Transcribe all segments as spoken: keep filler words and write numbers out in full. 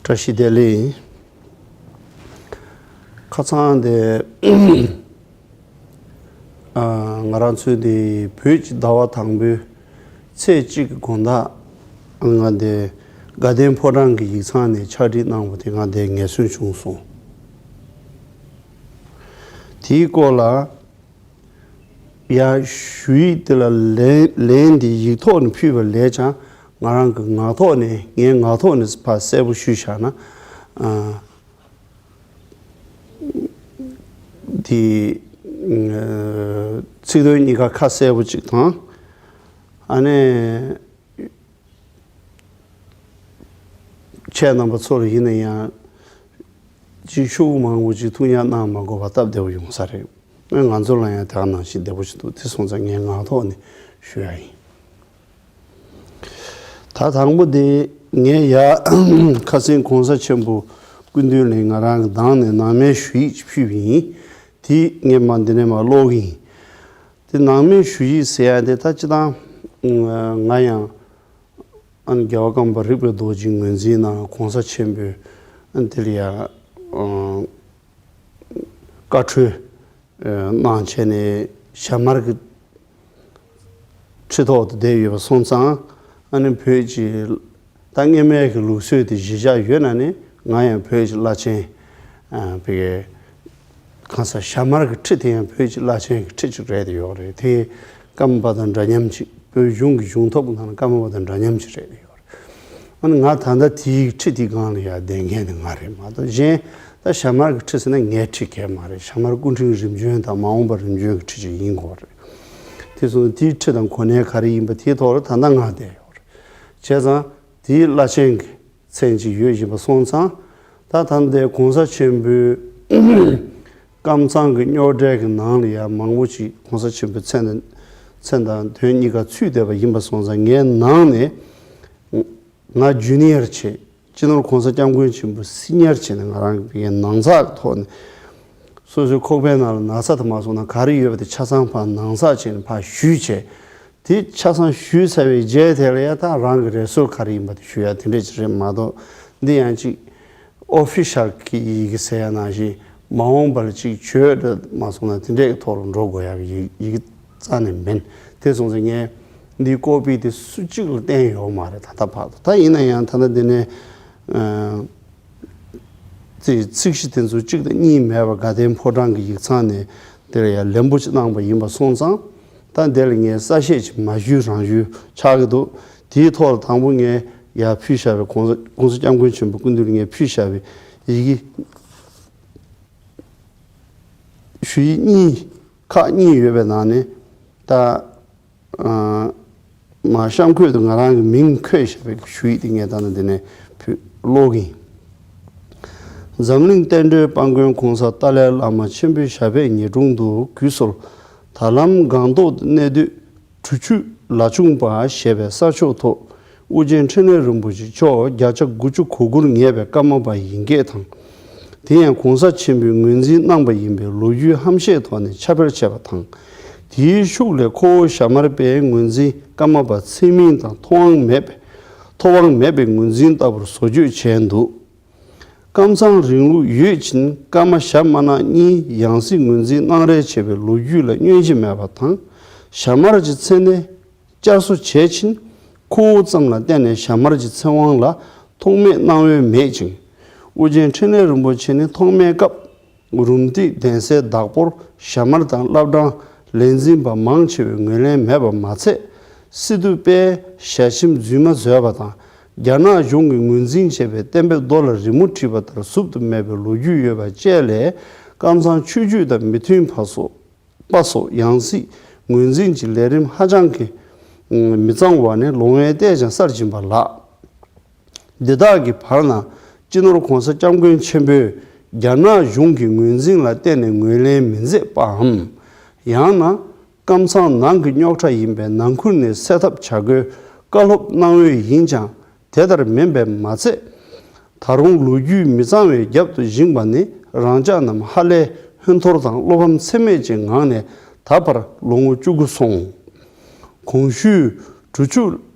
བཀྲ་ཤིས་བདེ་ལེགས། ཁ་སང་དེ་ཨ་ང་རང་ཚོའི་དེ་བོད་ཀྱི་ཟླ་བ་དང་པོའི་ཚེས་གཅིག་གི་དགོང་དག་ང་དེ་དགའ་ལྡན་ཕོ་བྲང་གི་ཡིག་ཚང་ནས་ཕྱག་བྲིས་གནང་བ་དེ་ང་དེ་ངེས་གསོན་བྱུང་སོང་། དེའི་སྐོར་ལ་ཡང་ཞུ་ཡིག་དེ་ལ་ལན་ལན་དེ་ཡིག་ཐོག་ནས་ཕུལ་བ་ལས་ཀྱང་ང་རང་གི་ངག་ཐོག་ནས་ངའི་ངག་ཐོག་ནས་ཕར་གསལ་པོ་ཞུས་བཞག་ན། ཨ་དེ་ཚིག་དོན་གཉིས་ཀ་ཁ་གསལ་པོ་ཅིག་དང་། ཨ་ནི། ཁྱེད་རྣམ་པ་ཚོར་ཡིན་ན་ཡང་ཅིག་ཤོག་བུ་མང་པོ་ཅིག་ཐུགས་ཉར་གནང་མ་དགོས་པ་སྟབས་བདེ་པོ་ཡོང་ས་རེད། ང་ཚོ་ལ་ཡང་དེ་ག་ནང་བཞིན་བདེ་པོ་ཞིག་འདུག་དེ་སོང་ཙང་ངས་ངག་ཐོག་ནས་ཞུ་ཡ་ཡིན། ད་དང་པོ་དེ་ངས་ཡ་ཁ་སང་གོང་ས་ཆེན་པོ་སྐུ་མདུན་ལ་ང་རང་གི་གདངས་ནས་ནང་མའི་ཞུ་ཡིག་ཅིག་ཕུལ་བ་ཡིན། དེ་ངས་མ་འདི་ནས་མ་ཀློག་གི་ཡིན། དེ་ནང་མའི་ཞུ་ཡིག་ཟེར་ཡ་དེ་ད་སྤྱིར་བཏང་ང་ཡང་། ཨ་ནི་རྒྱལ་བ་ཀརྨ་པ་རིག་པའི་རྡོ་རྗེའི་ངོས་འཛིན་གནང་གོང་ས་ཆེན་པོས་ཨ་ནི་དེ་ལ་ཡང་ཨ་བཀའ་འཁྲོལ་གནང་བྱས་ནས་ཞྭ་དམར་གྱི་ཁྲི་ཐོག་ཏུ་བསྡད་ཡོད་པ་སོང་ཙང་ཨ་ནི་བོད་ཀྱི་ད་སྔོན་མའི་གི་ལུགས་སྲོལ་དེ་གཞི་བཞག་ཡོད་ན་ནི་ང་ཡང་བོད་ཀྱི་བླ་ཆེན་ཨ་བི་གང་ཟག་ཞྭ་དམར་གྱི་ཁྲི་དེ་ཡང་བོད་ཀྱི་བླ་ཆེན་གྱི་ཁྲི་གཅིག་རེད་དེ་ཡོད་རེད། དེ་ཀརྨ་པ་དང་འདྲ་མཉམ་ཅིག་བོད་གཞུང་གི་གཞུང་ཐོབ་ཀྱི་ནང་ན་ཀརྨ་པ་དང་འདྲ་མཉམ་ཅིག་རེད་དེ་ཡོད་རེད། ཨ་ནི་ང་ད་ལྟ་དེའི་ཁྲི་དེའི་སྒང་ལ་ཡར་བསྡད་མཁན་དེ་ང་རེད་མ་གཏོགས་གཞན་ད་ཞྭ་དམར་གྱི་ཁྲི་ཟེར་ན་ངའི་ཁྲི་གས་མ་རེད། ཞྭ་དམར་སྐུ་ཕྲེང་རིམ་བྱོན་དང་མ་འོངས་པ་རིམ་བྱོན་གྱི་ཁྲི་ཅིག་ཡིན་དགོས་རེད། དེ་སོང་ཙང་དེའི་ཁྲི་དང་གོ་གནས་ག་རེ་ཡིན་པ་དེའི་ཐོག་ལ་ད་ལྟ་ང་བསྡད་ཡོད་རེད། བྱས་ཙང་དེའི་བླ་ཆེན་གྱི་མཚན་ཅིག་ཡོད་བཞིན་པ་སོང་ཙང་ད་ད་ལྟའི་གོང་ས་ཆེན་པོའི་ཀམ་ཚང་གི་རྙོག་གྲའི་གི་ནང་ལ་ཡང་མང་པོ་ཅིག་གོང་ས་ཆེན་པོའི་མཚན་དང་མཚན་དང་དོན་གཉིས་ཀ་ཚུད་བསྡད་པ་ཡིན་པ་སོང་ཙང་ངའི་ནང་ནས་ང་ཇུ་ནི་ཡར་བྱས་སྤྱི་ནོར་གོང་ས་སྐྱབས་མགོན་ཆེན་པོ་སི་ནི་ཡར་བྱས་ནས་ང་རང་གི་ནང་ཚགས་ཀྱི་ཐོག་ནས་སོ་སོའི་ཁོག་པའི་ནང་ལ་ན་ཚ་དང་མ་སོང་ན་ག་རེ་ཡོད་པ་དེ་ཆ་ཚང་ཕར་ནང་ཚགས་བྱས་ནས་ཕར་ཞུས་བྱས། དེ་ཆ་ཚང་ཞུས་ཚར་བའི་རྗེས་དེ་ལ་ཡ་ད་རང་གི་རེ་སོལ་ག་རེ་ཡིན་པ་དེ་ཞུ་ཡ་དེ་འདྲས་ཅིག་རེད་མ་གཏོགས་འདི་ཡང་ཅིག་ཨོ་ཕི་ཤལ་གྱི་ཡི་གེ་ཟེར་ཡ་ནང་བཞིན་མ་འོངས་པ་ལ་ཅིག་བྱོས་འདྲ་མ་སོང་ན་དེ་འདྲས་ཀྱི་ཐོག་ལ་འགྲོ་དགོས་ཡ་གི་ཡི་ཡི་གེ་རྩ་ནས་མིན། དེ་སོང་ཙང་ངས་འདིའི་ཀོ་པི་དེ་སུ་གཅིག་ལ་བསྟན་ཡོད་མ་རེད་ད་ལྟ་བར་དུ། ད་ཡིན་ན་ཡང་ད་ལྟ་འདི་ནས་ཨ། ཚིག་ཚིག་གཞི་དེ་ཚོ་གཅིག་དང་གཉིས་མེད་པར་དགའ་ལྡན་ཕོ་བྲང་གི་ཡིག་ཚང་ནས་དེ་ལ་ཡང་ལན་པོ་ཅིག་གནང་པ་ཡིན་པ་སོང་ཙང་། ད་འདི་ལ་ངས་གསལ་བཤད་ཅིག་མ་ཞུས་རང་ཞུས་ཆགས་ཀྱི་འདུག་དེའི་ཐོག་ལ་དང་པོ་ངས་ཡར་ཕུལ་བཞག་པའི་གོང་ས་གོང་ས་སྐྱབས་མགོན་ཆེན་པོ་སྐུ་མདུན་ལ་ངས་ཕུལ་བཞག་པའི་ཡི་གེ་ཞུ་ཡིག་གཉིས་ཁག་གཉིས་ཡོད་པའི་ནང་ནས་ད། ཨ། མ་གཤམ་འཁོད་དུ་ང་རང་གི་མིང་འཁོད་བཞག་པའི་ཞུ་ཡིག་དེ་ངས་ད་ནི་འདི་ནས་ཕུལ་ཀློག་གི་ཡིན། འཛམ་གླིང་བསྟན་འགྲོའི་དཔལ་མགོན་གོང་ས་ཏཱ་ལའི་བླ་མ་ཆེན་པོའི་ཞབས་པད་ཉེར་དྲུང་དུ་གུས་གསོལ། ད་ལམ་སྒང་ཏོག་ཏུ་གནས་སྡོད་གྲུ་ཆུ་ལ་ཆུང་པ་ཞེས་པའི་ས་ཕྱོགས་ཐོག་ཨོ་རྒྱན་འཕྲིན་ལས་རིན་པོ་ཆེ་མཆོག་བརྒྱ་ཆ་དགུ་བཅུ་གོ་དགུར་ངེས་པའི་ཀརྨ་པ་ཡིན་སྐད་དང་། དེ་ཡང་གོང་ས་ཆེན་པོས་ངོས་འཛིན་གནང་པ་ཡིན་པའི་ལོ་རྒྱུས་ཧམ་བཤད་ཐོག་ནས་ཁྱབ་སྤེལ་བྱས་པ་དང་། དེའི་ཤུགས་ལས་ཁོ་བོ་ཞྭ་དམར་པས་ངོས་འཛིན་ཀརྨ་པ་ཚད་མིན་དང་ཐོབ་དབང་མེད་པའི་ཐོབ་དབང་མེད་པའི་ངོས་འཛིན་ལྟ་བུར་བཟོ་བཅོས་བྱས་འདུག་ཀམ་ཚང་རིང་ལུགས་ཡོད་ཕྱིན་ཀརྨ་ཞྭ་དམར་ནག་གཉིས་ཡང་སྲིད་ངོས་འཛིན་གནང་རེས་བྱས་པའི་ལོ་རྒྱུས་ལ་བསྙོན་གཞི་མེད་པ་དང་། ཞྭ་དམར་གྱི་མཚན་གནས་བསྐྱར་གསོ་བྱས་ཕྱིན་ཁོ་བོ་ཙམ་ལ་བརྟེན་ནས་ཞྭ་དམར་གྱི་ཚེ་དབང་ལ་ཐོགས་མེད་གནང་འོས་མེད་ཅིང་། ཨོ་རྒྱན་འཕྲིན་ལས་རིན་པོ་ཆེ་ནི་ཐོག་མའི་སྐབས་རུམ་བཏེག་གདན་སའི་བདག་པོར་ཞྭ་དམར་དང་བླ་བྲང་ལས་འཛིན་པ་མང་ཆེ་བས་ངོས་ལེན་མེད་པ་མ་ཚད། སི་ཏུ་པས་ཞལ་ཆེམས་རྫུན་མ་བཟོས་པ་དང་རྒྱ་ནག་གཞུང་གིས་ངོས་འཛིན་བྱས་པའི་གཏན་འབེབས་རྡོ་ལ་རི་མོ་བྲིས་པ་ལྟར་ཟུབ་ཏུ་མེད་པའི་ལོ་རྒྱུས་ཡོད་པ་བཅས་ལས་ཀམ་ཚང་ཆོས་བརྒྱུད་དང་མི་མཐུན་པ་སོགས། པ་སོགས་ཡང་སྲིད་ངོས་འཛིན་གྱི་ལས་རིམ་ཧ་ཅང་གི་མི་གཙང་བ་ནི་ལོང་བས་བལྟས་ཀྱང་གསར་བྱིན་པ་ལགས། འདི་དག་གི་བར་ན་སྤྱི་ནོར་གོང་ས་སྐྱབས་མགོན་ཆེན་པོས་རྒྱ་ནག་གཞུང་གི་ངོས་འཛིན་ལ་བརྟེན་ནས་ངོས་ལེན་མི་མཛད་པའམ། ཡང་ན་ཀམ་ཚང་ནང་གི་རྙོག་དྲ་ཡིན་པས་ནང་ཁུལ་ནས་སེལ་ཐབས་བྱ་དགོས་བཀའ་སློབ་གནང་འོས་ཡིན་ཀྱང་། དེ་ལྟར་མིན་པས་མ་ཚད། ད་རུང་ལོ་རྒྱུས་མི་གཙང་བའི་རྒྱབ་ཏུ་བཞེངས་པ་ནི་རང་ཅག་རྣམས་ཧ་ལས་ཧོན་ཐོར་དང་བློ་ཕམ་ཚད་མེད་ཀྱི་ངང་ནས་ད་བར་ལོ་ངོ་བཅུ་དགུ་སོང་། གོང་ཞུས་གྲུ་ཆུ་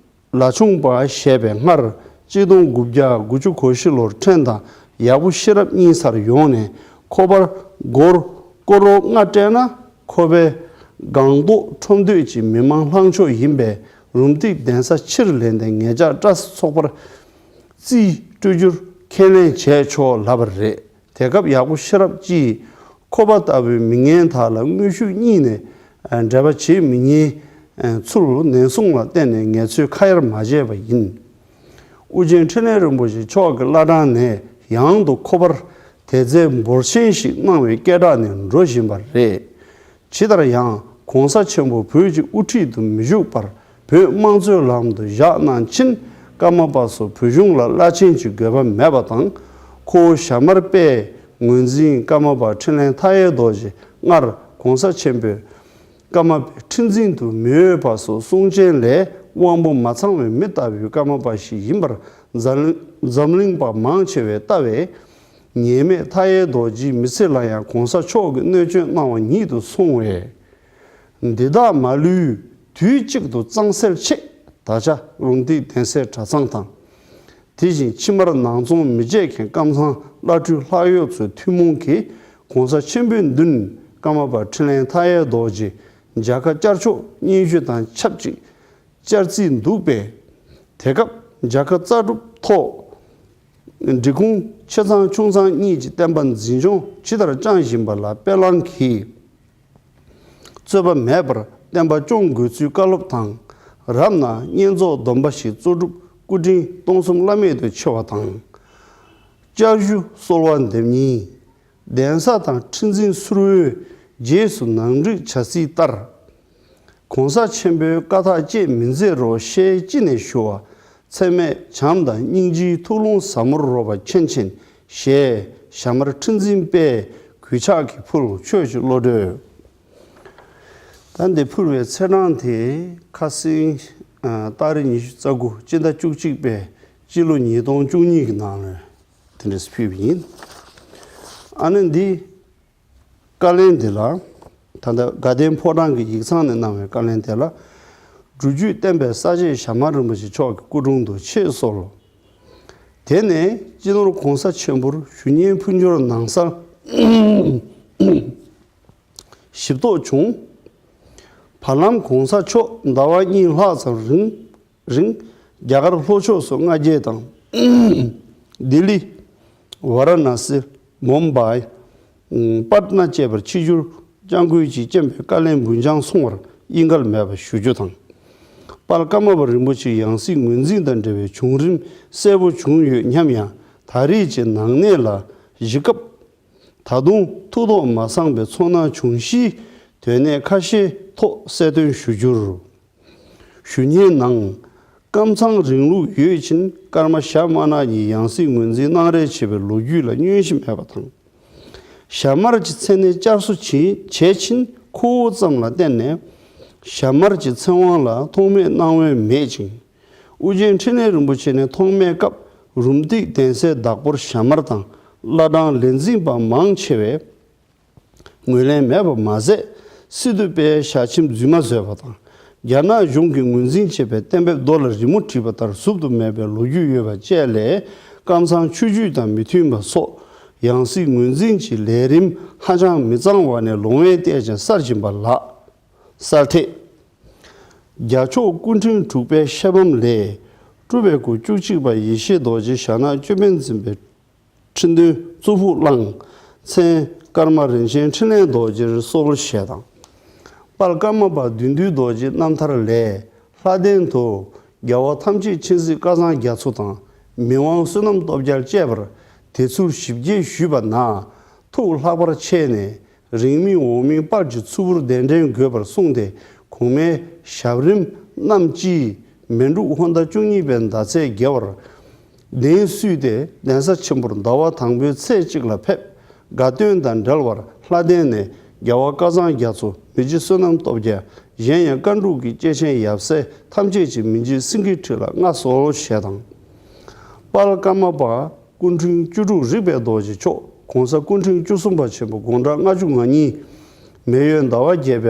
ལ་ཆུང་པ་ཞེས་པའི་སྔར་ གཅིག་སྟོང་དགུ་བརྒྱ་དགུ་བཅུ་གོ་བཞི་ལོར་ཕྲན་དང་ཡག་པོ་ཤེས་རབ་གཉིས་སར་ཡོང་ནས་ཁོ་པར་སྒོར་ཀོ་རོ་ལྔ་སྤྲད་ན་ཁོ་པའི་སྒང་ཏོག་ཁྲོམ་སྡོད་ཀྱི་མི་མང་ལྷག་ཕྱོགས་ཡིན་པས་རུམ་བཏེག་གདན་ས་ཕྱིར་ལེན་ཏེ་ངེད་ཅག་སྤྲ་ཚོགས་པར་རྩིས་སྤྲོད་རྒྱུར་ཁས་ལེན་བྱས་ཆོག་ལབ་པ་རེད། དེ་སྐབས་ཡག་པོ་ཤེས་རབ་ཀྱིས་ཁོ་པ་ལྟ་བུའི་མི་ངན་དག་ལ་དངོས་ཤུགས་གཉིས་ནས་འབྲེལ་བ་བྱེད་མི་ཉན་ཚུལ་ནན་གསུང་ལ་བརྟེན་ནས་ངེད་ཚོས་ཁ་ཡར་མ་བྱས་པ་ཡིན། ཨུ་རྒྱན་འཕྲིན་ལས་རིན་པོ་ཆེ་མཆོག་གི་བླ་བྲང་ནས་ཡང་དུ་ཁོ་པར་དད་རྫས་འབོར་ཆེན་ཞིག་གནང་བའི་སྐད་གྲགས་ནི་འགྲོ་བཞིན་པ་རེད། ཇི་ལྟར་ཡང་གོང་ས་ཆེན་པོ་བོད་ཀྱི་དབུ་ཁྲིད་དུ་མི་བཞུགས་པར་བོད་དམངས་གཙོའི་ལམ་དུ་བཞག་གནང་ཕྱིན་ཀརྨ་པ་སོགས་བོད་གཞུང་ལ་བླ་ཆེན་གྱི་དགོས་པ་མེད་པ་དང་། ཁོ་བོ་ཞྭ་དམར་པས་ངོས་འཛིན་ཀརྨ་པ་འཕྲིན་ལས་མཐའ་ཡས་རྡོ་རྗེ། སྔར་གོང་ས་ཆེན་པོས་ཀརྨ་པའི་ཁྲི་འཛིན་དུ་མི་འོས་པ་སོགས་གསུང་རྐྱེན་ལས་དབང་པོ་མ་ཚང་བའི་མི་ལྟ་བུའི་ཀརྨ་པ་ཞིག་ཡིན་པར་འཛམ་འཛམ་གླིང་པ་མང་ཆེ་བས་ལྟ་བས། ཉེས་མེད་མཐའ་ཡས་རྡོ་རྗེའི་མི་ཚེ་ལ་ཡང་གོང་ས་མཆོག་གིས་གནོད་སྐྱོན་གནང་བ་ཉིད་དུ་སོང་བས། འདི་དག་མ་ལུས་དུས་གཅིག་ཏུ་གཙང་སེལ་ཆེད་ད་ཆ་རུམ་བཏེག་གདན་སའི་གྲྭ་ཚང་དང་། དེ་བཞིན་ཕྱི་མར་ནང་ཚོང་མི་བྱེད་མཁན་ཀམ་ཚང་བླ་སྤྲུལ་ལྷག་ཡོད་ཚོའི་ཐུན་མོང་གིས་གོང་ས་ཆེན་པོའི་མདུན་ཀརྨ་པ་འཕྲིན་ལས་མཐའ་ཡས་རྡོ་རྗེ་མཇལ་ཁ་བཅར་ཆོག་སྙན་ཞུ་དང་ཆབས་ཅིག་བཅར་རྩིས་འདུག་པས། དེ་སྐབས་མཇལ་ཁ་བཅར་གྲུབ་ཐོག་འབྲི་གུང་ཆེ་ཚང་ཆུང་ཚང་གཉིས་ཀྱི་བསྟན་པ་འཛིན་སྐྱོང་ཇི་ལྟར་བསྐྱངས་བཞིན་པ་ལ་དཔེ་བླངས་ཀྱིས། རྩོད་པ་མེད་པར་བསྟན་པ་སྐྱོང་དགོས་ཚུལ་བཀའ་སློབ་དང་། རབ་ན་བསྙེན་རྫོགས་སྡོམ་པ་ཞིག་གཙོ་སྒྲུབ་སྐུ་དྲིན་སྟོང་གསུམ་བླ་མེད་དུ་ཆེ་བ་དང་། བཅར་ཞུ་གསོལ་བ་འདེབས་སྙིང་། གདན་ས་དང་ཁྲི་འཛིན་ཟུར་བའི་རྗེས་སུ་ནང་འགྲིག་བྱ་སྲིད་ལྟར། གོང་ས་ཆེན་པོའི་བཀའ་ཐག་བཅད་མི་མཛད་རོགས་ཞེས་ཅི་ནས་ཞུ་བ། ཚད་མེད་བྱམས་དང་སྙིང་རྗེའི་ཐུགས་ཀློང་ཟབ་མོར་རོལ་པ་མཁྱེན་མཁྱེན་ཞེས་ཞྭ་དམར་ཁྲི་འཛིན་པས་གུས་ཕྱག་གིས་ཕུལ་ཆོས་ཀྱི་བློ་གྲོས། ད་འདི་ཕུལ་བའི་ཚེས་གྲངས་དེ་ཁ་སང་ཨ་ཏ་རིག་ཉི་ཤུ་རྩ་དགུ་སྤྱི་ཟླ་བཅུ་གཅིག་པའི་སྤྱི་ལོ་ཉིས་སྟོང་བཅུ་གཉིས་ཀྱི་ནང་ལ་དེ་འདྲས་ཕུལ་བ་ཡིན། ཨ་ནི་འདི་བཀའ་ལན་འདི་ལ་ད་ལྟ་དགའ་ལྡན་ཕོ་བྲང་གི་ཡིག་ཚང་ནས་གནང་བའི་བཀའ་ལན་དེ་ལ། སྒྲུབ་བརྒྱུད་བསྟན་པའི་ས་གཞི་ཞྭ་དམར་རིན་པོ་ཆེ་མཆོག་གི་སྐུ་དྲུང་དུ་ཆེད་གསོལ། དེ་ནས་སྤྱི་ནོར་གོང་ས་ཆེན་པོར་ཞུ་སྙན་ཕུལ་འབྱོར་གནང་སར་ཞིབ་རྟོག་བྱུང་། བར་ལམ་གོང་ས་མཆོག་ཟླ་བ་གཉིས་ལྷག་ཙམ་རིང་རིང་རྒྱ་གར་ལྷོ་ཕྱོགས་སུ་མངའ་སྐྱེལ་དང་། ལྡི་ལི། ཝཱ་ར་ཎ་སི། མུམ་བྷའི། པཊ་ན་བཅས་པར་ཆིབས་བསྒྱུར་སྐྱབས་མགོན་གྱིས་བསྐྱོན་པའི་བཀའ་ལན་འབུལ་འཆང་སོང་བར་དབྱིངས་འགལ་མེད་པར་ཞུ་རྒྱུ་དང་། དཔལ་ཀརྨ་པ་རིན་པོ་ཆེའི་ཡང་སྲིད་ངོས་འཛིན་དང་འབྲེལ་བའི་བྱུང་རིམ་གསལ་པོ་བྱུང་ཡོད་སྙམ་ཡང་ད་རེས་ཀྱི་ནང་གནས་ལ་གཞིགས་སྐབས། ད་དུང་ཐུགས་དོགས་མ་སངས་པའི་ཚོར་སྣང་བྱུང་གཤིས་དོན་གནད་ཁ་ཤས་ཐོག་གསལ་སྟོན་ཞུ་རྒྱུར། ཞུ་སྙན་ནང་། ཀམ་ཚང་རིང་ལུགས་ཡོད་ཕྱིན་ཀརྨ་ཞྭ་དམར་ནག་གཉིས་ཡང་སྲིད་ངོས་འཛིན་གནང་རེས་བྱས་པའི་ལོ་རྒྱུས་ལ་བསྙོན་གཞི་མེད་པ་དང་། ཞྭ་དམར་གྱི་མཚན་གནས་བསྐྱར་གསོ་བྱེད་བྱས་ཕྱིན་ཁོ་བོ་ཙམ་ལ་བརྟེན་ནས་ཞྭ་དམར་གྱི་མཚན་དབང་ལ་ཐོགས་མེད་གནང་འོས་མེད་ཅིང་། ཨོ་རྒྱན་འཕྲིན་ལས་རིན་པོ་ཆེ་ནས་ཐོག་མའི་སྐབས་རུམ་བཏེག་གདན་སའི་བདག་པོར་ཞྭ་དམར་དང་བླ་བྲང་ལས་འཛིན་པ་མང་ཆེ་བས་ངོས་ལེན་མེད་པ་མ་ཟད། སི་ཏུ་པས་ཞལ་ཆེམས་རྫུན་མ་བཟོས་པ་དང་། རྒྱ་ནག་གཞུང་གིས་ངོས་འཛིན་བྱས་པའི་གཏན་འབེབས་རྡོ་ལ་རི་མོ་བྲིས་པ་ལྟར་ཟུབ་ཏུ་མེད་པའི་ལོ་རྒྱུས་ཡོད་པ་བཅས་ལས་ཀམ་ཚང་ཆོས་བརྒྱུད་དང་མི་མཐུན་པ་སོགས་ཡང་སྲིད་ངོས་འཛིན་གྱི་ལས་རིམ་ཧ་ཅང་མི་གཙང་བ་ནས་ལོང་བས་བལྟས་ཀྱང་གསར་བཞིན་པ་ལགས། གསར་ཐེག་རྒྱལ་མཆོག་སྐུ་ཕྲེང་དྲུག་པའི་ཤེལ་བམ་ལས། སྤྲུལ་པའི་སྐུ་བཅུ་གཅིག་པ་ཡེ་ཤེས་རྡོ་རྗེ་ཞྭ་ནག་ཅོད་པན་འཛིན་པའི་ཁྲི་འདོན་གཙུག་ཕུད་བླངས། མཚན་ཀརྨ་རིན་ཆེན་འཕྲིན་ལས་རྡོ་རྗེར་གསོལ་ཞེས་དང་། དཔལ་ཀརྨ་པ་བདུད་འདུལ་རྡོ་རྗེ་རྣམ་ཐར་ལས། ལྷ་ལྡན་དུ་རྒྱལ་བ་ཐམས་ཅད་མཁྱེན་གཟིགས་སྐལ་བཟང་རྒྱ་མཚོ་དང་མི་དབང་བསོད་ནམས་སྟོབས་རྒྱལ་བཅས་པར་དེ་ཚུལ་ཞིབ་རྒྱས་ཞུས་པ་ན། ཐུགས་ལྷག་པར་ཆེ་ནས། རིང་མིན་འོག་མིན་དཔལ་གྱི་ཚུལ་འཕུར་གདན་འདྲེན་དགོས་པར་གསུངས་ཏེ། གོང་མའི་ཞབས་རིམ་རྣམས་ཀྱིས་མེ་འབྲུག་ཧོར་ཟླ་བཅུ་གཉིས་པའི་ཟླ་ཚེས་དགེ་བར་གདན་བསུས་ཏེ་གདན་ས་ཆེན་པོར་ཟླ་བ་དང་པོའི་ཚེས་གཅིག་ལ་ཕེབས། དགའ་སྟོན་དང་འབྲེལ་བར་ལྷ་ལྡན་ནས་རྒྱལ་བ་སྐལ་བཟང་རྒྱ་མཚོ། མི་རྗེ་བསོད་ནམས་སྟོབས་རྒྱལ། གཞན་ཡང་བཀའ་འབྲུག་གི་སྐྱེས་ཆེན་ཡབ་སྲས་ཐམས་ཅད་ཀྱིས་མི་འཇིགས་སེང་གེའི་ཁྲི་ལ་མངའ་གསོལ་ཞེས་དང་། དཔལ་ཀརྨ་པ། སྐུ་ཕྲེང་བཅུ་དྲུག་རིག་པའི་རྡོ་རྗེ་མཆོག་གོང་ས་སྐུ་ཕྲེང་བཅུ་གསུམ་པ་ཆེན་པོ་དགུང་གྲངས་ལྔ་བཅུ་ང་གཉིས། མེ་ཡོས་ཟླ་བ་བརྒྱད་པ་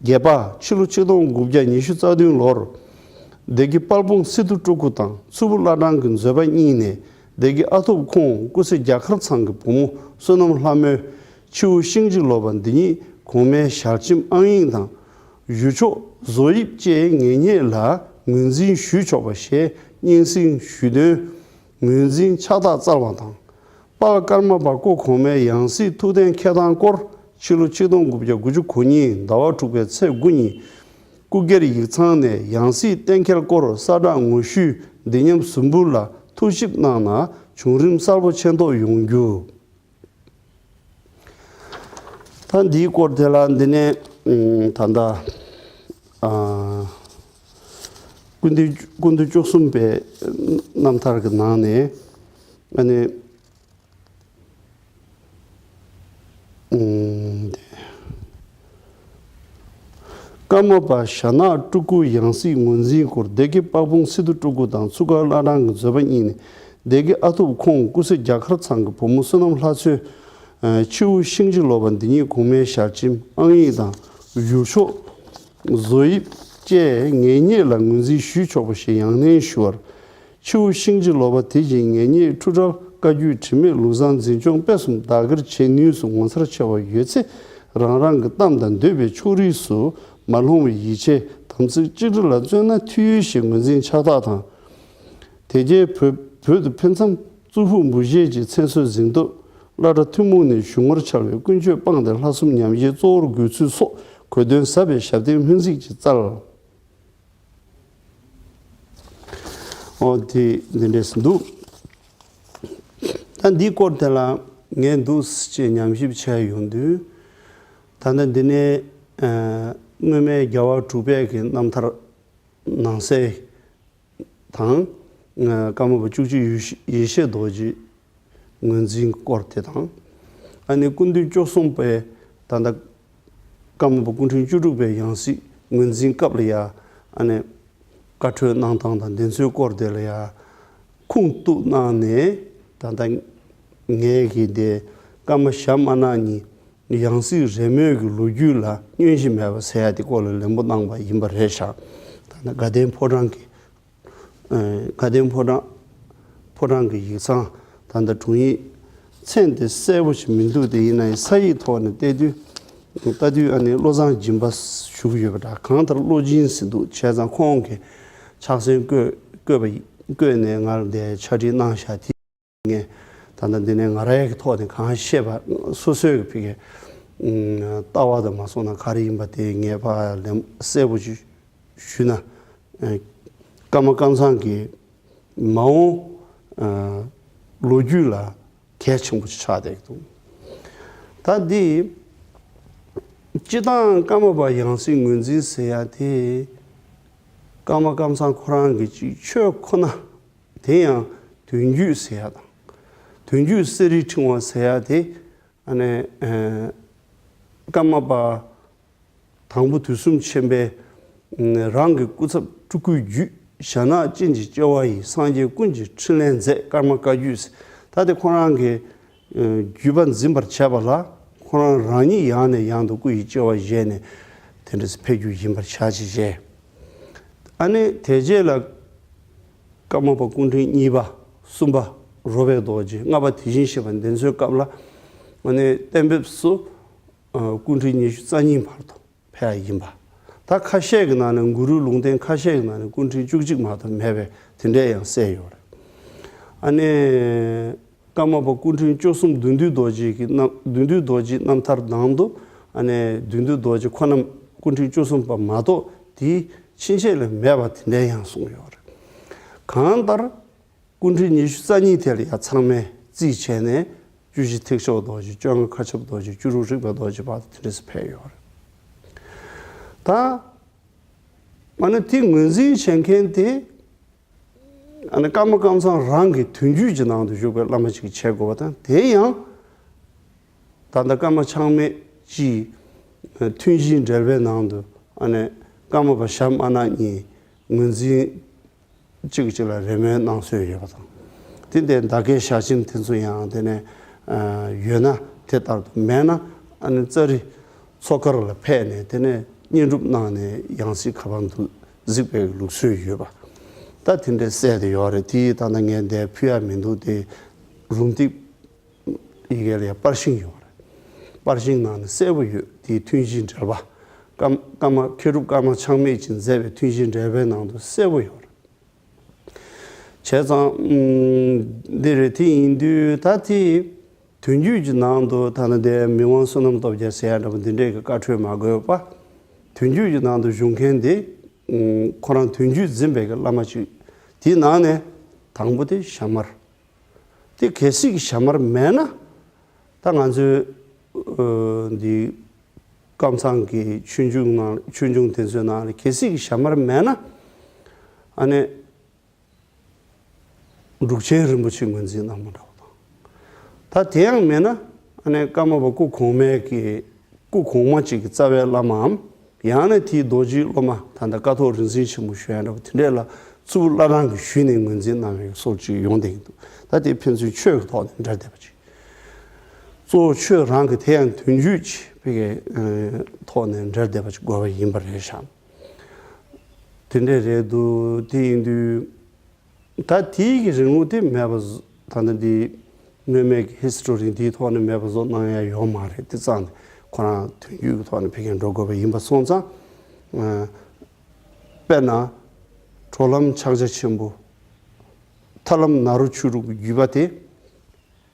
བརྒྱད་པ་ཕྱི་ལོ་ཆིག་སྟོང་དགུ་བརྒྱ་ཉི་ཤུ་རྩ་བདུན་ལོར། སྡེ་དགེ་དཔལ་སྤུངས་སི་ཏུ་སྤྲུལ་སྐུ་དང་མཚུར་ཕུ་བླ་བྲང་གི་མཛོད་པ་གཉིས་ནས་སྡེ་དགེ་ཨ་ཐུབ་ཁོང་སྐུ་ཚེ་རྒྱ་མཁར་ཚང་གི་བུ་མོ་བསོད་ནམས་ལྷ་མོའི་ཕྱི་དབུགས་ཤིང་གཅིག་ལོ་པ་འདི་ཉིད་གོང་མའི་ཞལ་ཆེམས་ཨང་ཡིག་དང་། བཞུགས་ཕྱོགས་བཟོ་དབྱིབས་བཅས་ངེས་རྙེད་ལ་ངོས་འཛིན་ཞུས་ཆོག་པ་ཞེས་སྙན་སེང་ཞུས་དོན། ངོས་འཛིན་ཕྱག་རྟགས་སྩལ་བ་དང་། དཔལ་ཀརྨ་པ་སྐུ་གོང་མའི་ཡང་སྲིད་ཐུགས་གཏན་འཁེལ་སྟངས་སྐོར་ཕྱི་ལོ་ཆིག་སྟོང་དགུ་བརྒྱ་དགུ་བཅུ་གོ་གཉིས་ཟླ་བ་དྲུག་པའི་ཚེས་དགུ་ཉིན་སྐུ་སྒེར་ཡིག་ཚང་ནས་ཡང་སྲིད་གཏན་འཁེལ་སྐོར་གསལ་བསྒྲགས་ངོ་བཤུས་འདི་མཉམ་ཟུར་འབུལ་ལ་ཐུགས་ཞིབ་གནང་ན་བྱུང་རིམ་གསལ་པོ་མཁྱེན་རྟོགས་ཡོང་རྒྱུ། ད་འདིའི་སྐོར་དེ་ལ་འདི་ནས་ཨམ་ད་ལྟ་ཨ་སྐུ་མདུན་སྐུ་མདུན་བཅུ་གསུམ་པའི་རྣམ་ཐར་གྱི་ནང་ནས་ཨ་ནི་ཨམ་ཀརྨ་པ་ཞྭ་ནག་སྤྲུལ་སྐུ་ཡང་སྲིད་ངོས་འཛིན་སྐོར་སྡེ་དགེ་དཔལ་སྤུངས་སི་ཏུ་སྤྲུལ་སྐུ་དང་མཚུར་མཁར་བླ་བྲང་གི་མཛོད་པ་གཉིས་ནས་སྡེ་དགེ་ཨ་ཐུབ་ཁོང་སྐུ་ཚེ་རྒྱ་མཁར་ཚང་གི་བུ་མོ་བསོད་ནམས་ལྷ་མཚོའི་ཨ་ཕྱི་དབུགས་ཤིང་གཅིག་ལོ་པ་འདི་ཉིད་གོང་མའི་ཞལ་ཆེམས་ཨང་ཡིག་དང་བཞུགས་ཕྱོགས་བཟོ་དབྱིབས་བཅས་ངེས་རྙེད་ལ་ངོས་འཛིན་ཞུས་ཆོག་པ་ཞེས་ཡང་ནན་ཞུ་བར། ཕྱི་དབུགས་ཤིང་གཅིག་ལོ་པ་དེ་བཞིན་ངེས་རྙེད་འཁྲུལ་བྲལ་བཀའ་བརྒྱུད་དྲི་མེད་ལུགས་བཟང་འཛིན་སྐྱོང་སྤེལ་གསུམ་བདག་གིར་བྱེད་ནུས་སུ་ངོ་མཚར་ཆེ་བ་ཡོད་ཚེ་རང་རང་གི་གཏམ་དང་འདོད་པའི་ཕྱོགས་རིས་སུ་མ་ལྷུང་བའི་ཡིད་ཆེས་དམ་ཚིག་གཅིག་སྒྲིལ་ལ་བརྩོན་ན་མཐུ་ཡོད་ཞེས་ངོས་འཛིན་ཕྱག་རྟགས་དང་། དེ་རྗེས་བོད་བོད་དུ་ཕེབས་མཚམས་གཙུག་ཕུད་འབུལ་བཞེས་ཀྱི་མཚན་གསོལ་གཟེངས་བསྟོད་བླ་གྲྭ་ཐུན་མོང་ནས་ཞུ་ངོར་འཆར་བའི་ཀུན་སྤྱོད་སྤངས་ཏེ་ལྷ་གསུམ་ཉམས་བཞེས་གཙོ་བོར་དགོས་ཚུལ་སོགས་གོ་དོན་ཟབ་པའི་ཞབས་བརྟན་སྨོན་ཚིག་ཅིག་སྩལ། ཨོ་དེ་འདི་འདྲས་སུ་འདུག་ད་འདིའི་སྐོར་དེ་ལ་ངས་འདུག་ཅེས་ཉམས་ཞིབ་བྱས་ཡོང་དུས། ད་ལྟ་འདི་ནས་ཨ་སྔོན་མའི་རྒྱལ་བ་དྲུག་པའི་གི་རྣམ་ཐར་ནང་གསལ་དང་། ཨ་ཀརྨ་པ་བཅུ་གཅིག་ཡེ་ཤེས་ཡེ་ཤེས་རྡོ་རྗེ་ངོས་འཛིན་སྐོར་དེ་དང་། ཨ་ནི་སྐུ་མདུན་བཅུ་གསུམ་པའི་ད་ལྟ་ཀརྨ་པ་སྐུ་ཕྲེང་བཅུ་དྲུག་པའི་ཡང་སྲིད་ངོས་འཛིན་སྐབས་ལ་ཡ་ཨ་ནི་བཀའ་འཁྲོལ་གནང་སྟངས་དང་དེ་ཚོའི་སྐོར་དེ་ལ་ཡ་ཁུངས་གཏུགས་གནང་ནས། ད་ལྟ་ངས་གི་དེ་ཀརྨ་ཞྭ་དམར་ནག་གཉིས་ཡང་སྲིད་རེས་མོས་ཀྱི་ལོ་རྒྱུས་ལ་བསྙོན་གཞི་མེད་པ་ཟེར་ཡ་དེ་སྐོར་ལ་ལན་པོ་གནང་པ་ཡིན་པ་རེད་ཤག་ད་ལྟ་དགའ་ལྡན་ཕོ་བྲང་གི་ཨ་དགའ་ལྡན་ཕོ་བྲང་ཕོ་བྲང་གི་ཡིག་ཚང་ད་ལྟ་དྲུང་ཡིག་མཚན་དེ་གསལ་པོ་ཞིག་མི་འདུག་དེ་ཡིན་ན་ཡང་ས་ཡིག་ཐོག་ནས་བལྟས་དུས་ལྟ་དུས་ཨ་ནི་བློ་བཟང་སྦྱིན་པ་ཞུ་གི་ཡོད་པ་འདྲ། གང་ལྟར་བློ་སྦྱིན་ཟེར་འདུག་བྱས་ཙང་ཁོང་གིས་ཕྱག་སེན་བཀོད་བཀོད་པ་བཀོད་ནས་ང་ལ་འདི་ཕྱག་བྲིས་གནང་བཞག་དེ་ངས་ད་ལྟ་འདི་ནས་ང་རའི་གི་ཐོག་ནས་གང་ཤེས་པ་སོ་སོའི་གི་ཕི་གའི་ལྟ་བ་དང་མ་སོང་ན་ག་རེ་ཡིན་པ་དེ་ངས་ཕ་ལན་གསལ་པོ་ཞིག་ཞུས་ན། ཨ་ཀརྨ་ཀམ་ཚང་གི་མ་འོངས་ཨ་ལོ་རྒྱུས་ལ་གལ་ཆེན་པོ་ཆགས་བསྡད་འདུག་ད་འདི་སྤྱི་བཏང་ཀརྨ་པ་ཡང་སྲིད་ངོས་འཛིན་ཟེར་ཡ་དེ་ཀརྨ་ཀམ་ཚང་ཁོ་རང་གི་ཅིག་ཆོས་ཁོ་ན་དེ་ཡང་དོན་བརྒྱུད་ཟེར་ཡ་དང་། དོན་བརྒྱུད་གསེར་རིའི་ཕྲེང་བ་ཟེར་ཡ་དེ་ཨ་ནི་ཨ་ཀརྨ་པ་དང་པོ་དུས་གསུམ་ཆེན་པོས་རང་གི་སྐུ་ཚབ་སྤྲུལ་སྐུའི་བརྒྱུད་ཞྭ་ནག་ཅན་གྱི་སྐྱེ་བ་ཡིས་སངས་རྒྱས་ཀུན་གྱི་ཕྲིན་ལས་མཛད་ཀརྨ་བཀའ་བརྒྱུད་ཟེར། ད་དེ་ཁོ་རང་གི་བརྒྱུད་པ་འཛིན་པར་བྱས་པ་ལ་ཁོ་རང་རང་ཉིད་ཡང་ནས་ཡང་དུ་སྐུ་ཡི་སྐྱེ་བ་བཞེས་ནས་དེ་འདྲ་ཕེབས་རྒྱུ་ཡིན་པར་བྱ་ཞེས་བཤད། ཨ་ནི་དེ་རྗེས་ལ་ཀརྨ་པ་སྐུ་ཕྲེང་གཉིས་པ་གསུམ་པ་རོལ་པའི་རྡོ་རྗེ་ལྔ་པ་དེ་བཞིན་གཤེགས་པ་འདི་ཚོའི་སྐབས་ལ་ཨ་ནི་གཏན་འབེབས་སུ་སྐུ་ཕྲེང་ཉི་ཤུ་རྩ་གཉིས་བར་དུ་ཕེབས་ཡ་ཡིན་པ། ད་ཁ་ཤས་ཀྱི་ནང་ནས་གུ་རུའི་ལུང་བསྟན་ཁ་ཤས་ཀྱི་ནང་ནས་སྐུ་ཕྲེང་བཅུ་གཅིག་མ་གཏོགས་མེད་པའི་དེ་འདྲས་ཡང་གསལ་ཡོད་རེད། ཨ་ནི་ཀརྨ་པ་སྐུ་ཕྲེང་བཅུ་གསུམ་བདུད་འདུལ་རྡོ་རྗེ་གི་རྣམ་བདུད་འདུལ་རྡོ་རྗེའི་རྣམ་ཐར་ནང་དུ་ཨ་ནི་བདུད་འདུལ་རྡོ་རྗེ་ཁོ་རྣམས་སྐུ་ཕྲེང་བཅུ་གསུམ་པ་མ་གཏོགས་དེའི་ཕྱིན་ཆད་ལས་མེད་པ་དེ་འདྲས་ཡང་གསུངས་ཡོད་རེད། གང་ལྟར་སྐུ་ཕྲེང་ཉི་ཤུ་རྩ་གཉིས་དེ་ལ་ཡང་ཚང་མས་རྩིས་བྱས་ནས་བཅུ་བཞི་ཐེག་མཆོག་རྡོ་རྗེ། བཅོ་ལྔ་མཁའ་ཁྱབ་རྡོ་རྗེ། བཅུ་དྲུག་རིག་པའི་རྡོ་རྗེ་བར་དུ་དེ་འདྲས་སུ་ཕེབས་ཡོད་རེད། ད་མ་ནི་དེ་ངོས་འཛིན་བྱེད་མཁན་དེ་ཨ་ནི་ཀརྨ་ཀམ་ཚང་རང་གི་དོན་བརྒྱུད་ཀྱི་ནང་དུ་བཞུགས་པའི་བླ་མ་ཅིག་བྱེད་དགོས་པ་དང་། དེ་ཡང་ད་ལྟ་ཀརྨ་ཆགས་མེད་ཀྱིས་ཐུན་བཞིའི་འགྲེལ་པའི་ནང་དུ་ཨ་ནི་ཀརྨ་པ་ཞྭ་དམར་ནག་གཉིས་ངོས་འཛིན་གཅིག་གིས་གཅིག་ལ་རེ་སྨོན་གནང་སྲོལ་ཡོད་པ་དང་། དེ་འདྲའི་འདའ་ཁའི་ཞལ་ཆེམས་དེ་ཚོ་ཡང་དེ་ནས་ཡོད་ན་དེ་ལྟར་དུ་མེད་ན་ཨ་ནི་ཙཱ་རི་མཚོ་དཀར་ལ་ཕེབས་ནས་དེ་ནས་བསྙེན་སྒྲུབ་གནང་ནས་ཡང་སྲིད་ག་པར་འདུག་གཟིགས་པའི་ལུགས་སྲོལ་ཡོད་པ། ད་དེ་འདྲས་གསལ་དེ་ཡོད་རེད། དེ་ད་ལྟ་ངས་འདིར་ཕུལ་ཡ་མི་འདུག་དེ་རུམ་བཏེག་ཡི་གེ་ལ་ཡ་པར་ཤིང་ཡོད་རེད། པར་ཤིང་ནང་ནས་གསལ་པོ་ཡོད། དེའི་ཐུན་བཞིའི་འགྲེལ་པ། ཀརྨ་ཀརྨ་མཁས་གྲུབ་ཀརྨ་ཆགས་མེད་ཀྱིས་མཛད་པའི་ཐུན་བཞིའི་འགྲེལ་པའི་ནང་དུ་གསལ་པོ་ཡོད་རེད། བྱས་ཙང་། ཨུམ། འདི་རེད། དེ་ཡིན་དུས་ད་དེ་དོན་བརྒྱུད་ཀྱི་ནང་དུ་ད་ནི་དེ་མི་དབང་བསོད་ནམས་སྟོབས་རྒྱལ་ཟེར་ཡ་འདྲ་པོ་འདི་འདྲས་ཀྱི་བཀའ་འཁྲོལ་མ་དགོས་པ། དོན་བརྒྱུད་ཀྱི་ནང་དུ་བཞུགས་མཁན་དེ། ཨུམ། ཁོ་རང་དོན་བརྒྱུད་འཛིན་པའི་གི་བླ་མ་ཅིག་དེའི་ནང་ནས་དང་པོ་དེ་ཞྭ་དམར། དེ་གལ་སྲིད་ཀྱི་ཞྭ་དམར་མེད་ན། ད་ང་ཚོའི་ཨ་འདི་ཀམ་ཚང་གི་ཆོས་འབྱུང་ནང་ཆོས་འབྱུང་དེ་ཚོའི་ནང་ལ་གལ་སྲིད་ཀྱི་ཞྭ་དམར་མེད་ན། ཨ་ནི་འབྲུག་ཆེན་རིན་པོ་ཆེ་ངོས་འཛིན་གནང་མ་འདྲ་བ་དང་། ད་དེ་ཡང་མེད་ན། ཨ་ནི་ཀརྨ་པ་སྐུ་གོང་མའི་གི་སྐུ་གོང་མ་གཅིག་གི་རྩ་བའི་བླ་མའམ། ཡང་ན་དེའི་རྡོ་རྗེའི་སློབ་མ་ད་ལྟ་ཀཿཐོག་རིག་འཛིན་ཆེན་མོ་ཞུ་ཡ་འདྲ་པོ་དེ་འདྲས་ལ་མཚུར་ཕུ་བླ་བྲང་གིས་ཞུས་ནས་ངོས་འཛིན་གནང་བའི་སྲོལ་ཅིག་ཡོང་བསྡད་ཀྱི་འདུག་ད་དེ་ཕན་ཚུན་ཆོས་ཀྱི་ཐོག་ནས་འབྲེལ་བསྡད་པ་ཅིག་གཙོ་བོ་ཆོས་རང་གི་དེ་ཡང་དོན་བརྒྱུད་ཅིག་ཕ་གིའི་ཐོག་ནས་འབྲེལ་བསྡད་པ་ཅིག་དགོས་པ་ཡིན་པ་རེད་ཤག་དེ་འདྲས་རེད་འདུག་དེ་ཡིན་དུས། ད་དེའི་གི་རིང་ལུགས་དེ་མེད་པ་བཟོ། ད་ལྟ་འདི་སྔོན་མའི་གི་ཧི་སི་ཊོ་རི་འདིའི་ཐོག་ནས་མེད་པ་བཟོ་གནང་ཡ་ཡོད་མ་རེད། དེ་རྩ་ནས་ཁོ་རང་དོན་བརྒྱུད་ཀྱི་ཐོག་ནས་ཕ་གིར་འགྲོ་དགོས་པ་ཡིན་པ་སོང་ཙང་། ཨ། དཔེར་ན། གྲོལ་ལམ་ཕྱག་རྒྱ་ཆེན་པོ། ཐར་ལམ་ནཱ་རོ་ཆོས་དྲུག་གི་བརྒྱུད་པ་དེ།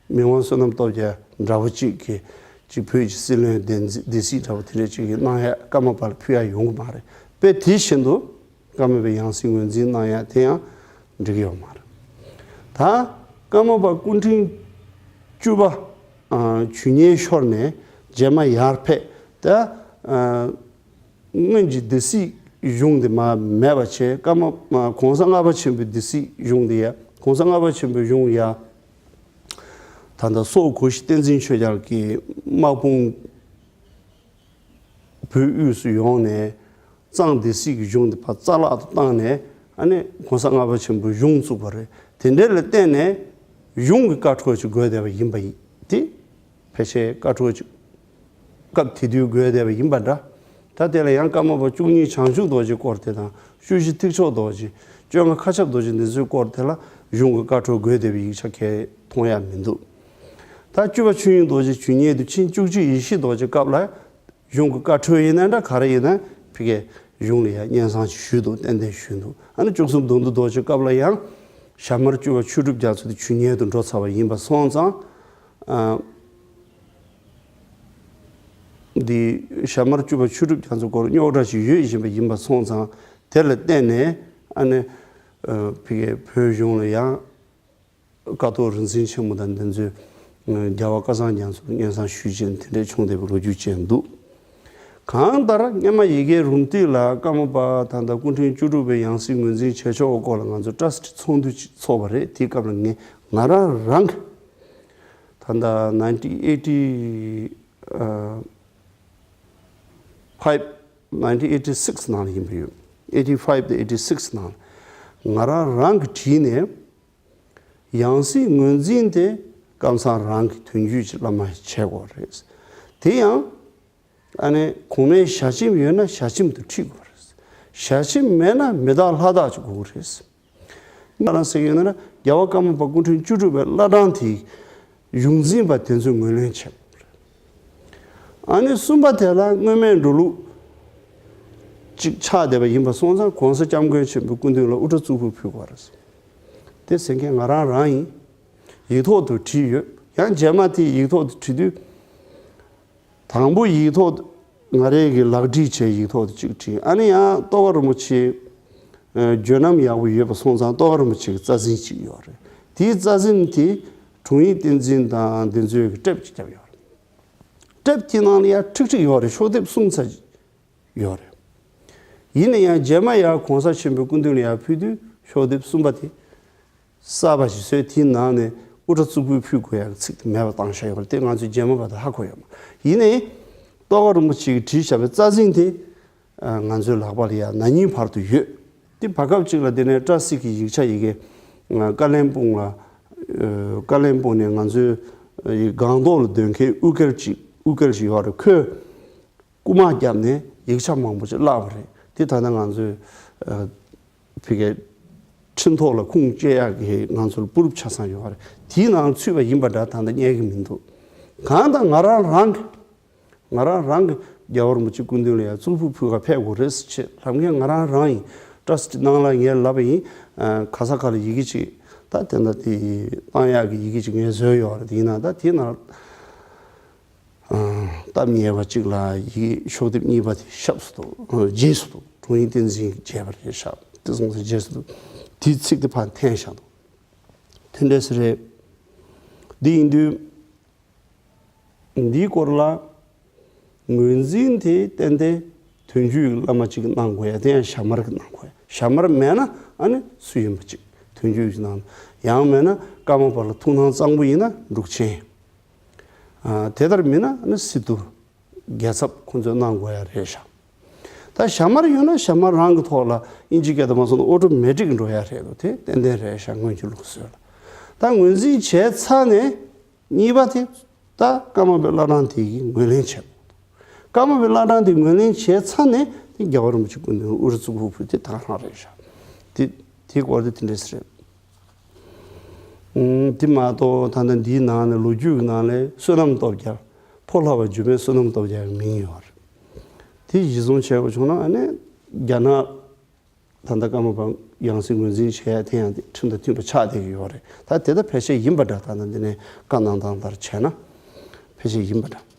མི་དབང་བསོད་ནམས་སྟོབས་རྒྱལ་འདྲ་བོ་གཅིག་གིས་གཅིག་བོད་ཀྱི་སྲིད་བློན་སྡེ་སྲིད་འདྲ་བོ་དེ་འདྲ་གཅིག་གིས་གནང་ཡ་ཀརྨ་པ་ལ་ཕུལ་ཡ་ཡོང་གི་མ་རེད། དཔེ་དེ་བཞིན་དུ་ཀརྨ་པའི་ཡང་སྲིད་ངོས་འཛིན་གནང་ཡ་དེ་ཡང་འགྲིག་གི་ཡོད་མ་རེད། ད་ཀརྨ་པ་སྐུ་ཕྲེང་བཅུ་པ། ཨ། ཇུ་ཉེའི་ཤོར་ནས་རྗེས་མ་ཡར་ཕེབས་ད། ཨ། སྔོན་གྱི་སྡེ་སྲིད་གཞུང་དེ་མ་མེད་པ་བྱས། ཀརྨ་གོང་ས་ལྔ་པ་ཆེན་པོའི་སྡེ་སྲིད་གཞུང་དེ་ཡ། གོང་ས་ལྔ་པ་ཆེན་པོའི་གཞུང་ཡ། ད་ལྟ་སོག་གོ་ཤྲི་བསྟན་འཛིན་ཆོས་རྒྱལ་གྱི་དམག་དཔུང་བོད་དབུས་སུ་ཡོང་ནས། གཙང་སྡེ་སྲིད་ཀྱི་གཞུང་དེ་ཕར་རྩ་བརླག་ཏུ་བཏང་ནས། ཨ་ནི་གོང་ས་ལྔ་པ་ཆེན་པོའི་གཞུང་བཙུགས་པ་རེད། དེ་འདྲ་ལ་བརྟེན་ནས་གཞུང་གི་བཀའ་འཁྲོལ་ཅིག་དགོས་བསྡད་པ་ཡིན་པ་ཡིན་དེ། ཕལ་ཆེར་བཀའ་འཁྲོལ་ཅིག་སྐབས་དེ་དུས་དགོས་བསྡད་པ་ཡིན་པ་འདྲ། ད་དེ་ལ་ཡང་ཀརྨ་པ་བཅུ་གཉིས་བྱང་ཆུབ་རྡོ་རྗེ་སྐོར་དེ་དང་། ཤུལ་བཞི་ཐེག་མཆོག་རྡོ་རྗེ། བཅོ་ལྔ་མཁའ་ཁྱབ་རྡོ་རྗེ་འདི་ཚོའི་སྐོར་དེ་ལ་གཞུང་གི་བཀའ་འཁྲོལ་དགོས་བསྡད་པའི་ཡིག་ཆ་གང་ཡང་མཐོང་ཡ་མི་འདུག་ད་བཅུ་པ་ཆོས་དབྱིངས་རྡོ་རྗེ་ཇུ་ཉེ་དུ་ཕྱིན། བཅུ་གཅིག་ཡེ་ཤེས་རྡོ་རྗེ་སྐབས་ལ་གཞུང་གི་བཀའ་འཁྲོལ་ཡིན་ན་འདྲ། ག་རེ་ཡིན་ན་ཕ་གིའི་གཞུང་ལ་ཡང་སྙན་སེང་ཞིག་ཞུས་འདུག་ཏན་ཏན་ཞུས་འདུག་ཨ་ནི་བཅུ་གསུམ་བདུད་འདུལ་རྡོ་རྗེ་སྐབས་ལ་ཡང་ཞྭ་དམར་སྤྲུལ་པ་ཆོས་གྲུབ་རྒྱ་མཚོ་དེ་ཇུ་ཉེ་དུ་འགྲོ་ཚར་བ་ཡིན་པ་སོང་ཙང་། ཨ། འདི་ཞྭ་དམར་སྤྲུལ་པ་ཆོས་གྲུབ་རྒྱ་མཚོ་སྐོར་རྙོག་དྲ་ཞིག་ཡོད་བཞིན་པ་ཡིན་པ་སོང་ཙང་། དེ་ལ་བརྟེན་ནས་ཨ་ནི། ཨ། ཕ་གིའི་བོད་གཞུང་ལ་ཡང་ཀཿཐོག་རིག་འཛིན་ཆེན་མོ་དང་འདི་ཚོས་རྒྱལ་བ་སྐལ་བཟང་རྒྱ་མཚོར་སྙན་སེང་ཞུས་བྱས་དེ་འདྲས་བྱུང་བསྡད་པའི་ལོ་རྒྱུས་ཅིག་འདུག་གང་ལྟར་སྔོན་མ་ཡི་གེའི་རུམ་བཏེག་ལ་ཀརྨ་པ་ད་ལྟ་སྐུ་ཕྲེང་བཅུ་དྲུག་པའི་ཡང་སྲིད་ངོས་འཛིན་བྱེད་ཕྱོགས་སྐོར་ལ་ང་ཚོ་བཀྲ་ཤིས་ཚོགས་འདུ་ཅིག་ཚོགས་པ་རེད། དེའི་སྐབས་ལ་ངས་ང་རང་རང་གི་ད་ལྟ་nineteen eighty five, nineteen eighty six ནང་ལ་ཡིན་པ་ཡོད། eighty five དང་eighty six ནང་ལ་ང་རང་རང་གིས་བྲིས་ནས། ཡང་སྲིད་ངོས་འཛིན་དེ་ཀམ་ཚང་རང་གི་དོན་བརྒྱུད་ཀྱི་བླ་མ་ཞིག་བྱེད་དགོས་རེད། དེ་ཡང་ཨ་ནི་གོང་མའི་ཞལ་ཆེམས་ཡོད་ན་ཞལ་ཆེམས་དེ་ཁྲིད་དགོས་རེད། ཞལ་ཆེམས་མེད་ན་མི་དྭགས་ལྷ་དྭགས་ཅིག་དགོས་རེད། ང་རང་ཟེར་གྱི་ཡོད་ན་རྒྱལ་བ་ཀརྨ་པ་སྐུ་ཕྲེང་བཅུ་དྲུག་པའི་བླ་བྲང་དེའི་གཞུང་འཛིན་པ་དེ་ཚོས་ངོས་ལེན་བྱེད་དགོས་རེད། ཨ་ནི་གསུམ་པ་དེ་ལ་སྔོན་མའི་འགྲོ་ལུགས་ཅིག་ཆགས་བསྡད་པ་ཡིན་པ་སོང་ཙང་གོང་ས་སྐྱབས་མགོན་ཆེན་པོའི་སྐུ་མདུན་ལ་དབུ་སྐྲ་གཙུག་ཕུད་ཕུལ་དགོས་རེད། དེ་ཟེར་མཁན་ང་རང་རང་ཡིན། ཡིག་ཐོག་ཏུ་བྲིས་ཡོད། ཡང་རྗེས་མ་དེ་ཡིག་ཐོག་ཏུ་བྲིས་དུས། དང་པོ་ཡིག་ཐོག་ཏུ་ང་རའི་གི་ལག་བྲིས་བྱས་ཡིག་ཐོག་ཏུ་གཅིག་བྲིས། ཨ་ནི་ཡང་རྟོ་ག་རིན་པོ་ཆེ་བརྗོད་རྣམ་ཡག་པོ་ཡོད་པ་སོང་ཙང་རྟོ་ག་རིན་པོ་ཆེ་གི་རྩ་འཛིན་གཅིག་ཡོད་རེད། དེའི་རྩ་འཛིན་དེ་དྲུང་ཡིག་བསྟན་འཛིན་དང་འདི་ཚོའི་གི་ཊེབ་ཅིག་བརྒྱབ་ཡོད་རེད། ཊེབ་དེའི་ནང་ལ་ཡང་ཁྲིག་ཁྲིག་ཡོད་རེད། ཤོག་ལྡེབ་གསུམ་ཙམ་ཡོད་རེད། ཡིན་ན་ཡང་རྗེས་མ་ཡར་གོང་ས་ཆེན་པོའི་སྐུ་མདུན་ལ་ཡར་ཕུལ་དུས་ཤོག་ལྡེབ་གསུམ་པ་དེ་གསར་པ་ཞིག་བཟོས། དེའི་ནང་ནས་དབུ་སྐྲ་གཙུག་ཕུད་ཕུལ་དགོས་ཡག་གི་ཚིག་དེ་མེད་པ་བཏང་བཞག་ཡོད་རེད། དེ་ང་ཚོས་རྗེས་མ་བར་དུ་ཧ་གོ་ཡོད་མ་རེད། ཡིན་ནའི་རྟོ་ག་རིན་པོ་ཆེ་གིས་བྲིས་བཞག་པའི་རྩ་འཛིན་དེ་ང་ཚོའི་ལག་པ་ལ་ཡང་ན་ནིང་བར་དུ་ཡོད། དེ་བར་སྐབས་ཅིག་ལ་དེ་ནས་སྤྲ་སིག་གི་ཡིག་ཆ་ཡི་གེ་བཀའ་བློན་སྤུང་ལ་བཀའ་བློན་སྤུང་ནས་ང་ཚོའི་སྒང་ཏོག་ལ་སྡོད་མཁན་དབུ་སྐལ་ཅིག་དབུ་སྐལ་ཞིག་ཡོད་རེད། ཁོས་རྐུ་མ་བརྒྱབ་ནས་ཡིག་ཆ་མང་པོ་ཅིག་བརླགས་པ་རེད། དེ་ད་ལྟ་ང་ཚོས་ཕ་གིའི་ ཁྲིམས་ཐོག་ལ་ཁུངས་སྐྱེལ་ཡག་གི་ང་ཚོར་པུ་རུབ་ཆ་ཚང་ཡོད་རེད། དེའི་ནང་ཚུད་པ་ཡིན་པ་འདྲ་ད་ལྟ་རྙེད་གི་མི་འདུག་གང་ལྟར་ང་རང་རང་གི་ང་རང་རང་གི་རྒྱལ་བ་རིན་པོ་ཆེ་སྐུ་མདུན་ལ་ཡང་གཙུག་ཕུད་ཕུལ་ག་ཕེབས་དགོས་རེད་ཟེར་བྱས་ལབ་མཁན་ང་རང་རང་ཡིན། ཊ་ར་སི་ཊི་ནང་ལ་ངས་ལབ་པ་ཡིན། ཨ། ག་ས་ག་ལ་ཡི་གེ་ཅིག་ད་དེ་འདྲ་དེ་བཏང་ཡག་གི་ཡི་གེ་ཅིག་ངས་བཟོས་ཡོད་རེད། དེ་ཡིན་ན་ད་དེ་ནང་ཨ། སྟབས་ཉེས་པ་གཅིག་ལ་ཡི་གེ་ཤོག་ལྡེབ་གཉིས་པ་དེ་ཤབ་སུ་འདུག་རྗེས་སུ་འདུག་དྲུང་ཡིག་བསྟན་འཛིན་གྱིས་བརྒྱབ་པ་རེད་ཤག་དེ་སོང་ཙང་རྗེས་སུ་འདུག་དེའི་ཚིག་དེ་ཕར་འཐེན་བཞག་འདུག་དེ་འདྲ་ཟེར་རེད། འདི་ཡིན་དུས་འདིའི་སྐོར་ལ་ངོས་འཛིན་དེ་ཏན་ཏན་དོན་བརྒྱུད་ཀྱི་བླ་མ་གཅིག་གིས་གནང་དགོས་ཡ་དེ་ཡང་ཞྭ་དམར་གྱིས་གནང་དགོས་ཡ། ཞྭ་དམར་མེད་ན་ཨ་ནི་སུ་ཡིན་པ་གཅིག་དོན་བརྒྱུད་ཀྱིས་གནང་། ཡང་མེད་ན་ཀརྨ་པ་ལ་ཐུགས་སྣང་གཙང་པོ་ཡིན་ན་འབྲུག་ཆེན། ཨ། དེ་ལྟར་མིན་ན་ཨ་ནི་སི་ཏུ་རྒྱལ་ཚབ་ཁོང་ཚོས་གནང་དགོས་ཡ་རེད་ཤག་ད་ཞྭ་དམར་ཡོད་ན་ཞྭ་དམར་རང་གི་ཐོག་ལ་དབྱིན་ཇི་སྐད་དུ་མ་སོང་ན་ཨོ་ཊོ་མེ་ཊིག་འགྲོ་ཡ་རེད་འདུག་དེ་ཏན་ཏན་རེད་ཤག་སྔོན་གྱི་ལུགས་སྲོལ་ལ། ད་ངོས་འཛིན་བྱས་ཚར་ནས་གཉིས་པ་དེ་ད་ཀརྨ་པའི་བླ་བྲང་དེ་གིས་ངོས་ལེན་བྱས། ཀརྨ་པའི་བླ་བྲང་དེ་ངོས་ལེན་བྱས་ཚར་ནས་དེ་རྒྱལ་བ་རིན་པོ་ཆེ་སྐུ་མདུན་དབུ་རུ་བཙུགས་ཕུལ་དེ་ད་ག་རང་རེད་ཤག་དེ་དེའི་སྐོར་དེ་དེ་འདྲས་རེད། ཨུམ། དེ་མ་གཏོགས་ད་ལྟ་འདིའི་ནང་ནས་ལོ་རྒྱུས་ཀྱི་ནང་ལས་བསོད་ནམས་སྟོབས་རྒྱལ། ཕོ་ལྷ་བ་སྒྱུ་མའི་བསོད་ནམས་སྟོབས་རྒྱལ་གྱི་མིང་ཡོད་རེད། དེ་གཞི་བཟུང་བྱས་པ་བྱུང་ན་ཨ་ནི་རྒྱ་ནག་ད་ལྟ་ཀརྨ་པ་ཡང་སྲིད་ངོས་འཛིན་བྱས་ཡ་དེ་ཡང་དེ་ཁྲིམས་དང་མཐུན་པ་ཆགས་བསྡད་ཀྱི་ཡོད་རེད། ད་དེ་ལྟ་ཕལ་ཆེར་ཡིན་པ་འདྲ། ད་ལྟ་འདི་ནས་བཀའ་གནང་སྟངས་ལྟར་བྱས་ན་ཕལ་ཆེར་ཡིན་པ་འདྲ།